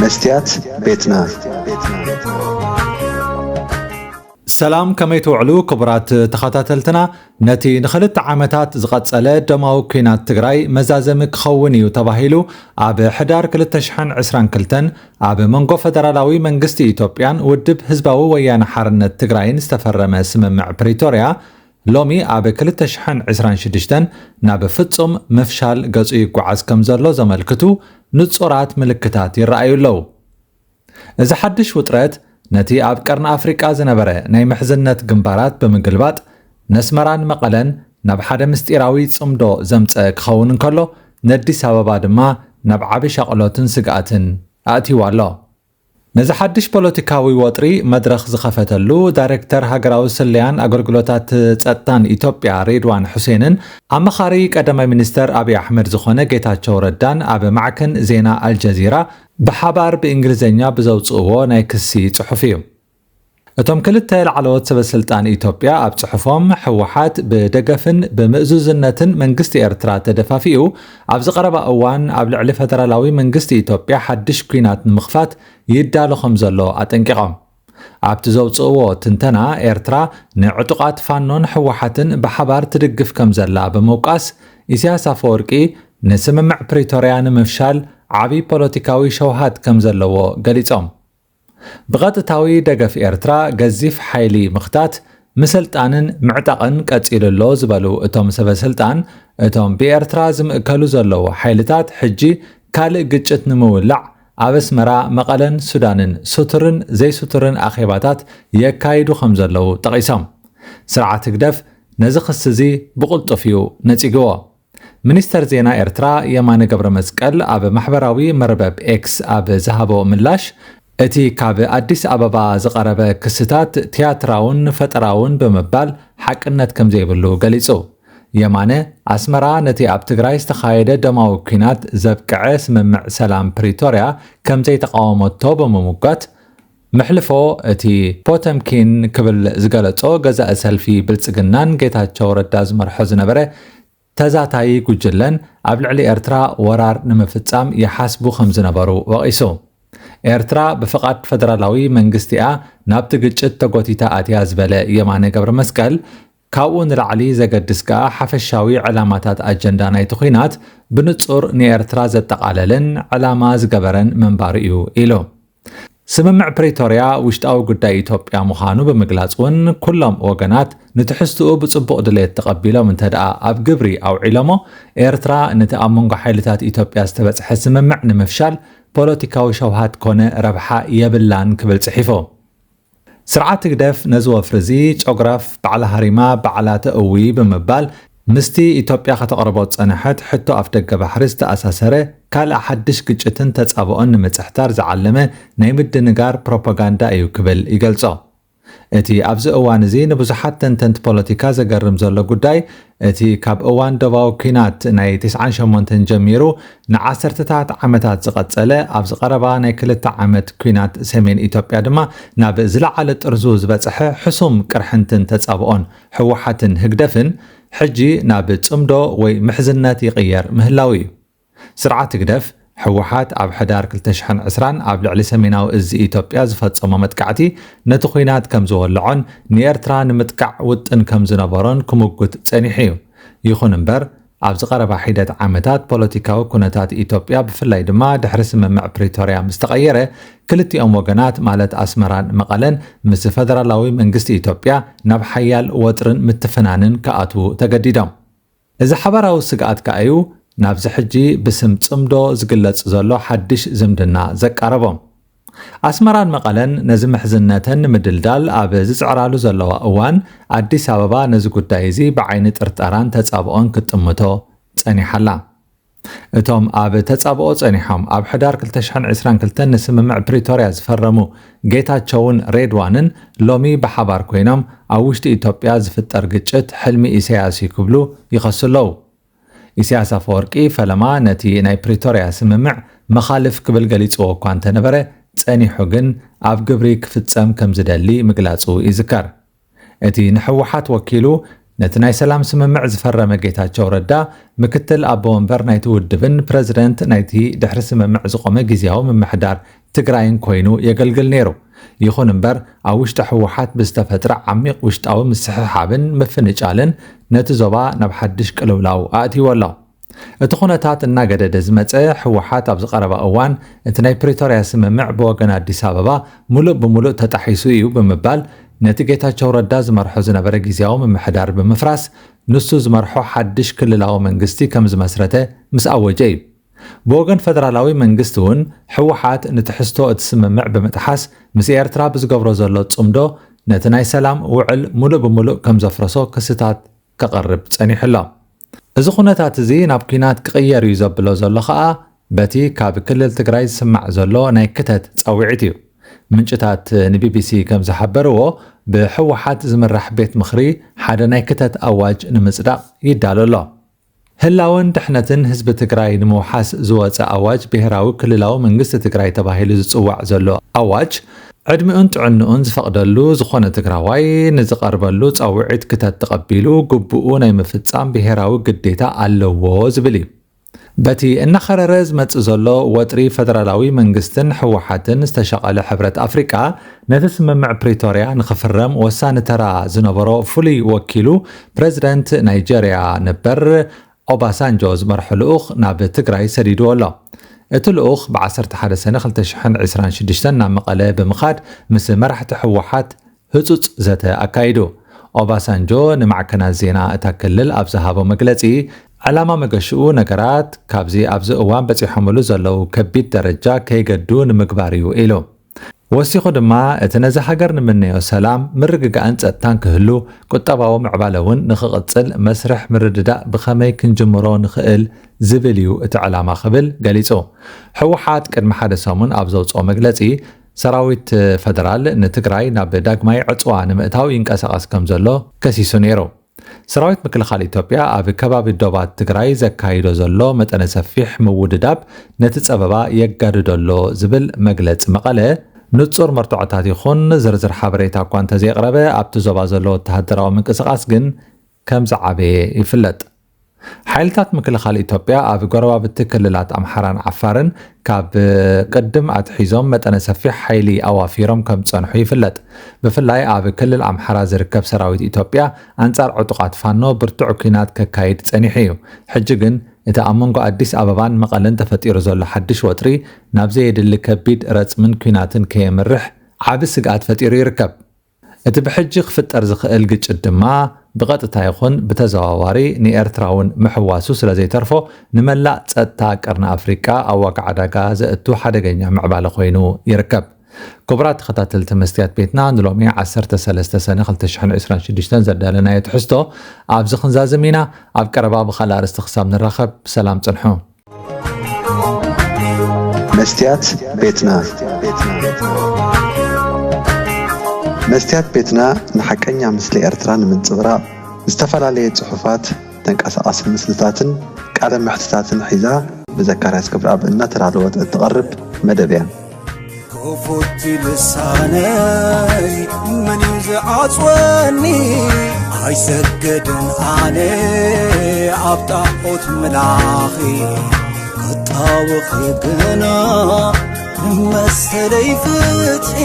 መስትያት ቤትና። ሰላም፣ ከመይ ትውዕሉ ክቡራት ተኸታተልትና? ነቲ ንኽልተ ዓመታት ዝቐጸለ ደማዊ ኲናት ትግራይ መዛዘሚ ክኸውን እዩ ተባሂሉ ኣብ ሕዳር ክልተ ሽሕን ዕስራን ክልተን ኣብ መንጎ ፈደራላዊ መንግስቲ ኢትዮጵያን ውድብ ህዝባዊ ወያነ ሓርነት ትግራይን ዝተፈረመ ስምምዕ ፕሪቶርያ ሎሚ ኣብ ክልተ ሽሕን ዕስራን ሽዱሽተን ናብ ፍጹም ምፍሻል ገጹ ይጓዓዝ ከም ዘሎ ዘመልክቱ ንጹራት ምልክታት ይረኣዩ ኣለዉ። እዚ ሓድሽ ውጥረት ነቲ ኣብ ቀርኒ ኣፍሪቃ ዝነበረ ናይ ምሕዝነት ግንባራት ብምግልባጥ ነስመራን መቐለን ናብ ሓደ ምስጢራዊ ጽምዶ ዘምጸ ክኸውን እንከሎ፣ ነዲስ ኣበባ ድማ ናብ ዓቢ ሻቕሎትን ስግኣትን ኣእትይዋ ኣሎ። ነዚ ሓድሽ ፖለቲካዊ ወጥሪ መድረኽ ዝኸፈተሉ ዳይሬክተር ሃገራዊ ስለያን ኣገልግሎታት ጸጥታን ኢትዮጵያ ሬድዋን ሑሴንን ኣማኻሪ ቀዳማይ ሚኒስተር ኣብይ ኣሕመድ ዝኾነ ጌታቸው ረዳን ኣብ ማዕከን ዜና ኣልጀዚራ ብሓባር ብእንግሊዝኛ ብዘውፅእዎ ናይ ክሲ ፅሑፍ እዩ። እቶም ክልተ ላዕለዎት ሰበስልጣን ኢትዮጵያ ኣብ ፅሑፎም፣ ህወሓት ብደገፍን ብምእዙዝነትን መንግስቲ ኤርትራ ተደፋፊኡ ኣብ ዝቐረባ እዋን ኣብ ልዕሊ ፈደራላዊ መንግስቲ ኢትዮጵያ ሓድሽ ኲናት ንምኽፋት ይዳሎ ከም ዘሎ ኣጠንቂቖም። ኣብቲ ዘውፅእዎ ትንተና፣ ኤርትራ ንዕጡቓት ፋኖን ህወሓትን ብሓባር ትድግፍ ከም ዘላ ብምውቃስ፣ ኢሳያስ ኣፈወርቂ ንስምምዕ ፕሪቶርያ ንምፍሻል ዓቢ ፖለቲካዊ ሸውሃት ከም ዘለዎ ገሊጾም። ብቐጥታዊ ደገፍ ኤርትራ ገዚፍ ሓይሊ ምኽታት፣ ምስልጣንን ምዕጣቕን ቀጺሉ ኣሎ ዝበሉ እቶም ሰበ ስልጣን፣ እቶም ብኤርትራ ዝምእከሉ ዘለዉ ሓይልታት ሕጂ ካልእ ግጭት ንምውላዕ ኣብ ኣስመራ፣ መቐለን ሱዳንን ስቱርን ዘይስቱርን ኣኼባታት የካይዱ ከም ዘለዉ ጠቒሶም። ስርዓት ህግደፍ ነዚ ክሲ እዚ ብቕልጡፍ እዩ ነጺግዎ። ሚኒስተር ዜና ኤርትራ የማነ ገብረ መስቀል ኣብ ማሕበራዊ መርበብ ኤክስ ኣብ ዝሃቦ ምላሽ፣ እቲ ካብ ኣዲስ ኣበባ ዝቐረበ ክስታት ትያትራውን ፈጠራውን ብምባል ሓቅነት ከም ዘይብሉ ገሊጹ። የማነ፣ ኣስመራ ነቲ ኣብ ትግራይ ዝተኻየደ ደማዊ ኲናት ዘብቅዐ ስምምዕ ሰላም ፕሪቶርያ ከም ዘይተቃወመቶ ብምምጓት፣ መሕልፎ እቲ ፖተምኪን ክብል ዝገለጾ ገዛኢ ሰልፊ ብልጽግናን ጌታቸው ረዳ ዝመርሖ ዝነበረ ተዛታይ ጉጅለን ኣብ ልዕሊ ኤርትራ ወራር ንምፍጻም ይሓስቡ ከም ዝነበሩ ወቒሱ። ኤርትራ ብፍቓድ ፈደራላዊ መንግስቲኣ ናብቲ ግጭት ተጎቲታ ኣትያ ዝበለ የማነ ገብረ መስቀል፣ ካብኡ ንላዕሊ ዘገድስ ከኣ ሓፈሻዊ ዕላማታት ኣጀንዳ ናይቲ ኲናት ብንጹር ንኤርትራ ዘጠቓለለን ዕላማ ዝገበረን ምንባሩ እዩ ኢሉ። ስምምዕ ፕሪቶርያ ውሽጣዊ ጉዳይ ኢትዮጵያ ምዃኑ ብምግላጽ እውን፣ ኩሎም ወገናት ንትሕዝትኡ ብጽቡቕ ድሌት ተቐቢሎም እንተ ደኣ ኣብ ግብሪ ኣውዒሎሞ፣ ኤርትራ ነቲ ኣብ መንጎ ሓይልታት ኢትዮጵያ ዝተበጽሐ ስምምዕ ንምፍሻል ፖለቲካዊ ሸውሃት ኮነ ረብሓ የብላን ክብል ጽሒፉ። ስርዓት ህግደፍ ነዚ ወፍሪ እዚ ጨጉራፍ ባዕላ ሃሪማ ባዕላ ተእዊ ብምባል፣ ምስቲ ኢትዮጵያ ከተቕርቦ ዝጸንሐት ሕቶ ኣፍደገ ባሕሪ ዝተኣሳሰረ ካልእ ሓድሽ ግጭትን ተጻብኦን ንምጽሕታር ዝዓለመ ናይ ምድንጋር ፕሮፓጋንዳ እዩ ክብል ይገልጾ። እቲ ኣብዚ እዋን እዚ ንብዙሓት ተንተንቲ ፖለቲካ ዘገርም ዘሎ ጉዳይ፣ እቲ ካብ እዋን ዶባዊ ኲናት ናይ ተስዓን ሸሞንተን ጀሚሩ ንዓሰርተታት ዓመታት ዝቐጸለ፣ ኣብዚ ቀረባ ናይ ክልተ ዓመት ኲናት ሰሜን ኢትዮጵያ ድማ ናብ ዝለዓለ ጥርዙ ዝበጽሐ ሕሱም ቅርሕንትን ተጻብኦን ህወሓትን ህግደፍን፣ ሕጂ ናብ ጽምዶ ወይ ምሕዝነት ይቕየር ምህላው እዩ። ስርዓት ህግደፍ፣ ህወሓት ኣብ ሕዳር ክልተ ሽሕን ዕስራን ኣብ ልዕሊ ሰሜናዊ እዚ ኢትዮጵያ ዝፈጸሞ መጥቃዕቲ ነቲ ኲናት ከም ዝወልዖን ንኤርትራ ንምጥቃዕ ውጥን ከም ዝነበሮን ክምጉት ጸኒሑ እዩ። ይኹን እምበር፣ ኣብዚ ቀረባ ሒደት ዓመታት ፖለቲካዊ ኩነታት ኢትዮጵያ፣ ብፍላይ ድማ ድሕሪ ስምምዕ ፕሪቶርያ ምስ ተቐየረ፣ ክልቲኦም ወገናት ማለት ኣስመራን መቐለን ምስ ፈደራላዊ መንግስቲ ኢትዮጵያ ናብ ሓያል ወጥርን ምትፍናንን ክኣትዉ ተገዲዶም። እዚ ሓባራዊ ስግኣት ከኣ እዩ ናብዚ ሕጂ ብስም ጽምዶ ዝግለጽ ዘሎ ሓድሽ ዝምድና ዘቃረቦም። ኣስመራን መቐለን ነዚ ምሕዝነተን ንምድልዳል ኣብ ዝጽዕራሉ ዘለዋ እዋን፣ ኣዲስ ኣበባ ነዚ ጉዳይ እዚ ብዓይኒ ጥርጠራን ተጻብኦን ክትጥምቶ ጸኒሓ ኣላ። እቶም ኣብ ተጻብኦ ጸኒሖም ኣብ ሕዳር ክልተ ሽሕን ዕስራን ክልተን ንስምምዕ ፕሪቶርያ ዝፈረሙ ጌታቸውን ሬድዋንን ሎሚ ብሓባር ኮይኖም ኣብ ውሽጢ ኢትዮጵያ ዝፍጠር ግጭት ሕልሚ ኢሳያስ እዩ ክብሉ ይኸሱ ኣለዉ። ኢሳያስ ኣፈወርቂ ፈለማ ነቲ ናይ ፕሪቶርያ ስምምዕ መኻልፍ ክብል ገሊጽዎ እኳ እንተነበረ፣ ጸኒሑ ግን ኣብ ግብሪ ክፍጸም ከም ዝደሊ ምግላጹ ይዝከር። እቲ ንህወሓት ወኪሉ ነቲ ናይ ሰላም ስምምዕ ዝፈረመ ጌታቸው ረዳ ምክትል ኣቦ ወንበር ናይቲ ውድብን ፕረዚደንት ናይቲ ድሕሪ ስምምዕ ዝቖመ ግዝያዊ ምምሕዳር ትግራይን ኮይኑ የገልግል ነይሩ። ይኹን እምበር ኣብ ውሽጢ ህወሓት ብዝተፈጥረ ዓሚቕ ውሽጣዊ ምስሕሓብን ምፍንጫልን ነቲ ዞባ ናብ ሓድሽ ቅልውላው ኣእትይዎ ኣሎ። እቲ ኩነታት እናገደደ ዝመጸ ህወሓት ኣብዚ ቀረባ እዋን እቲ ናይ ፕሪቶርያ ስምምዕ ብወገን ኣዲስ ኣበባ ሙሉእ ብሙሉእ ተጣሒሱ እዩ ብምባል ነቲ ጌታቸው ረዳ ዝመርሖ ዝነበረ ግዝያዊ ምምሕዳር ብምፍራስ ንሱ ዝመርሖ ሓድሽ ክልላዊ መንግስቲ ከም ዝመስረተ ምስ ኣወጀ እዩ። ብወገን ፈደራላዊ መንግስቲ እውን ህወሓት ንትሕዝቶ እቲ ስምምዕ ብምጥሓስ ምስ ኤርትራ ብዝገብሮ ዘሎ ጽምዶ ነቲ ናይ ሰላም ውዕል ሙሉእ ብሙሉእ ከም ዘፍረሶ ክስታት ከቐርብ ጸኒሑ ኣሎ። እዚ ኩነታት እዚ ናብ ኲናት ክቕየር እዩ ዘብሎ ዘሎ ኸኣ በቲ ካብ ክልል ትግራይ ዝስማዕ ዘሎ ናይ ክተት ጻውዒት እዩ። ምንጭታት ንቢቢሲ ከም ዝሓበርዎ ብህወሓት ዝምራሕ ቤት ምኽሪ ሓደ ናይ ክተት ኣዋጅ ንምጽዳቕ ይዳሎ ኣሎ። ህላወን ድሕነትን ህዝቢ ትግራይ ንምውሓስ ዝወፀ ኣዋጅ ብሄራዊ ክልላዊ መንግስቲ ትግራይ ተባሂሉ ዝፅዋዕ ዘሎ ኣዋጅ ዕድሚኡን ጥዕንኡን ዝፈቕደሉ ዝኾነ ትግራዋይ ንዝቐርበሉ ፃውዒት ክተት ተቐቢሉ ግቡኡ ናይ ምፍፃም ብሄራዊ ግዴታ ኣለዎ ዝብል እዩ። በቲ እናኸረረ ዝመጽእ ዘሎ ወጥሪ ፈደራላዊ መንግስትን ህወሓትን ዝተሸቐለ ሕብረት ኣፍሪቃ ነቲ ስምምዕ ፕሪቶርያ ንኽፍረም ወሳኒ ተራ ዝነበሮ ፍሉይ ወኪሉ ፕረዚደንት ናይጀርያ ነበር ኦባሳንጆ ዝመርሖ ልኡኽ ናብ ትግራይ ሰዲድዎ ኣሎ። እቲ ልኡኽ ብ ዓሰርተ ሓደ ሰነ ክልተ ሽሕን ዕስራን ሽዱሽተን ናብ መቐለ ብምኻድ ምስ መራሕቲ ህወሓት ህጹጽ ዘተ ኣካይዱ። ኦባሳንጆ ንማዕከናት ዜና እታ ክልል ኣብ ዝሃቦ መግለጺ ዕላማ መገሽኡ ነገራት ካብዚ ኣብዚ እዋን በጺሖምሉ ዘለዉ ከቢድ ደረጃ ከይገዱ ንምግባር እዩ ኢሉ። ወሲኹ ድማ እቲ ነዛ ሃገር ንምነዮ ሰላም ምርግጋእን ጸጥታን ክህሉ ቁጠባዊ ምዕባለ እውን ንኽቕጽል መስርሕ ምርድዳእ ብኸመይ ክንጅምሮ ንኽእል ዝብል እዩ እቲ ዕላማ ክብል ገሊጹ። ህወሓት ቅድሚ ሓደ ሰሙን ኣብ ዘውፅኦ መግለፂ ሰራዊት ፈደራል ንትግራይ ናብ ዳግማይ ዕፅዋ ንምእታው ይንቀሳቐስ ከም ዘሎ ከሲሱ ነይሩ። ሰራዊት ምክልኻል ኢትዮጵያ ኣብ ከባቢ ዶባት ትግራይ ዘካይዶ ዘሎ መጠነ ሰፊሕ ምውድዳብ ነቲ ፀበባ የጋድዶ ኣሎ ዝብል መግለፂ መቐለ ንፁር መርትዖታት ይኹን ዝርዝር ሓበሬታ እኳ እንተዘየቕረበ ኣብቲ ዞባ ዘሎ ወተሃደራዊ ምንቅስቓስ ግን ከም ዝዓበየ ይፍለጥ። ሓይልታት ምክልኻል ኢትዮጵያ ኣብ ጎረባብቲ ክልላት ኣምሓራን ዓፋርን ካብ ቅድም ኣትሒዞም መጠነ ሰፊሕ ሓይሊ ኣዋፊሮም ከም ዝጸንሑ ይፍለጥ። ብፍላይ ኣብ ክልል ኣምሓራ ዝርከብ ሰራዊት ኢትዮጵያ ኣንጻር ዕጡቓት ፋኖ ብርቱዕ ኲናት ከካይድ ጸኒሑ እዩ። ሕጂ ግን እቲ ኣብ መንጎ ኣዲስ ኣበባን መቐለን ተፈጢሩ ዘሎ ሓድሽ ወጥሪ ናብ ዘየድሊ ከቢድ ረጽምን ኲናትን ከየምርሕ ዓቢ ስግኣት ፈጢሩ ይርከብ። እቲ ብሕጂ ክፍጠር ዝኽእል ግጭት ድማ ብቐጥታ ይኹን ብተዘዋዋሪ ንኤርትራ እውን ምሕዋሱ ስለ ዘይተርፎ ንመላእ ጸጥታ ቀርኒ ኣፍሪቃ ኣብ ዋጋ ዕዳጋ ዘእቱ ሓደገኛ ምዕባለ ኮይኑ ይርከብ። ክቡራት ተኸታተልቲ መስትያት ቤትና ንሎሚ ዓሰርተ ሰለስተ ሰነ ክልተ ሽሕን ዕስራን ሽዱሽተን ዘዳለናዮ ትሕዝቶ ኣብዚ ክንዛዝም ኢና። ኣብ ቀረባ ብኻልእ ኣርእስቲ ክሳብ ንራኸብ ብሰላም ጽንሑ። መስትያት ቤትና። መስትያት ቤትና ንሓቀኛ ምስሊ ኤርትራ ንምንጽብራቕ ዝተፈላለየ ጽሑፋት፣ ተንቀሳቓሲ ምስልታትን ቃለ መሕትታትን ሒዛ ብዘካርያስ ገብረኣብ እናተዳለወት እትቐርብ መደብ እያ። ክፉት ልሳነይ መን እዩ ዝዓጽወኒ? ኣይሰግድን ኣነ ኣብ ጣዖት ምላኺ፣ ክጣወኺ ግና መሰለይ ፍትሒ።